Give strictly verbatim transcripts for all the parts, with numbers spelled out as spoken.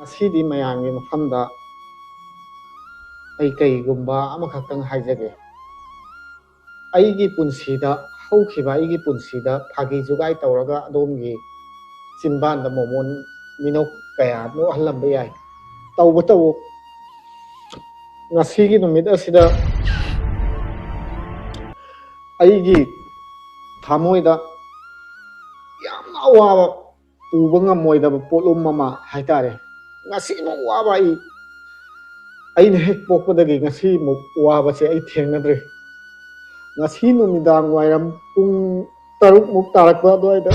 ꯉꯁꯤꯗꯤ ꯃꯌꯥꯝꯒꯤ ꯃꯐꯝꯗ ꯑꯩ ꯀꯩꯒꯨꯝꯕ ꯑꯃꯈꯛꯇꯪ ꯍꯥꯏꯖꯒꯦ꯫ ꯑꯩꯒꯤ ꯄꯨꯟꯁꯤꯗ, ꯍꯧꯈꯤꯕ ꯑꯩꯒꯤ ꯄꯨꯟꯁꯤꯗ ꯐꯥꯒꯤ ꯖꯨꯒꯥꯏ ꯇꯧꯔꯒ ꯑꯗꯣꯝꯒꯤ ꯆꯤꯟꯕꯥꯟꯗ ꯃꯣꯃꯣꯟ ꯃꯤꯅꯣꯛ ꯀꯌꯥ ꯅꯣꯛꯍꯜꯂꯝꯕ ꯌꯥꯏ꯫ ꯇꯧꯕꯇꯕꯨ ꯉꯁꯤꯒꯤ ꯅꯨꯃꯤꯠ ꯑꯁꯤꯗ ꯑꯩꯒꯤ ꯊꯃꯣꯏꯗ ꯌꯥꯝꯅ ꯑꯋꯥꯕ, ꯄꯨꯕ ꯉꯝꯃꯣꯏꯗꯕ ꯄꯣꯠꯂꯨꯝ ꯑꯃ ꯍꯥꯏꯇꯥꯔꯦ꯫ ꯉꯁꯤꯃꯨꯛ ꯋꯥꯕ ꯑꯩ, ꯑꯩꯅ ꯍꯦꯛ ꯄꯣꯛꯄꯗꯒꯤ ꯉꯁꯤꯃꯨꯛ ꯋꯥꯕꯁꯦ ꯑꯩ ꯊꯦꯡꯅꯗ꯭ꯔꯤ꯫ ꯉꯁꯤ ꯅꯨꯃꯤꯗꯥꯡ ꯋꯥꯏꯔꯝ ꯄꯨꯡ ꯇꯔꯨꯛ ꯃꯨꯛ ꯇꯥꯔꯛꯄ ꯑꯗꯨꯋꯥꯏꯗ꯫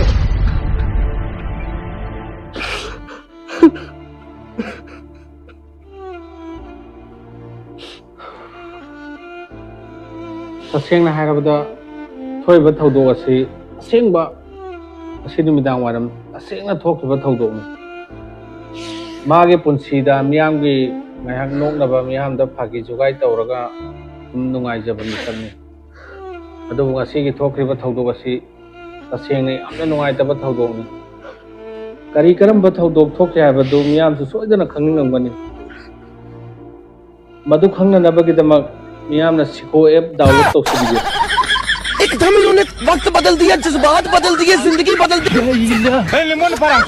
ꯇꯁꯦꯡꯅ ꯍꯥꯏꯔꯕꯗ, ꯊꯣꯛꯏꯕ ꯊꯧꯗꯣꯛ ꯑꯁꯤ ꯑꯁꯦꯡꯕ, ꯉꯁꯤ ꯅꯨꯃꯤꯗꯥꯡ ꯋꯥꯏꯔꯝ ꯇꯁꯦꯡꯅ ꯊꯣꯛꯈꯤꯕ ꯊꯧꯗꯣꯛꯅꯤ꯫ ꯃꯥꯒꯤ ꯄꯨꯟꯁꯤꯗ ꯃꯤꯌꯥꯝꯒꯤ ꯉꯥꯏꯍꯥꯛ ꯅꯣꯛꯅꯕ, ꯃꯤꯌꯥꯝꯗ ꯐꯥꯒꯤ ꯖꯨꯒꯥꯏ ꯇꯧꯔꯒ ꯁꯨꯝ ꯅꯨꯡꯉꯥꯏꯖꯕ ꯃꯤꯁꯛꯅꯤ꯫ ꯑꯗꯨꯕꯨ ꯉꯁꯤꯒꯤ ꯊꯣꯛꯈ꯭ꯔꯤꯕ ꯊꯧꯗꯣꯛ ꯑꯁꯤ ꯇꯁꯦꯡꯅ ꯌꯥꯝꯅ ꯅꯨꯡꯉꯥꯏꯇꯕ ꯊꯧꯗꯣꯛꯅꯤ꯫ ꯀꯔꯤ ꯀꯔꯝꯕ ꯊꯧꯗꯣꯛ ꯊꯣꯛꯈꯤ ꯍꯥꯏꯕꯗꯨ ꯃꯤꯌꯥꯝꯁꯨ ꯁꯣꯏꯗꯅ ꯈꯪꯅꯤꯡꯂꯝꯒꯅꯤ꯫ ꯃꯗꯨ ꯈꯪꯅꯅꯕꯒꯤꯗꯃꯛ ꯃꯤꯌꯥꯝꯅ ꯁꯤꯀꯣ ꯑꯦꯞ ꯗꯥꯎꯟꯂꯣꯗ ꯇꯧꯁꯤꯟꯕꯤꯌꯨ꯫ एकदम इन्होंने वक्त बदल दिया, जज्बात बदल दिए, जिंदगी बदल दी। Hey, lemon para.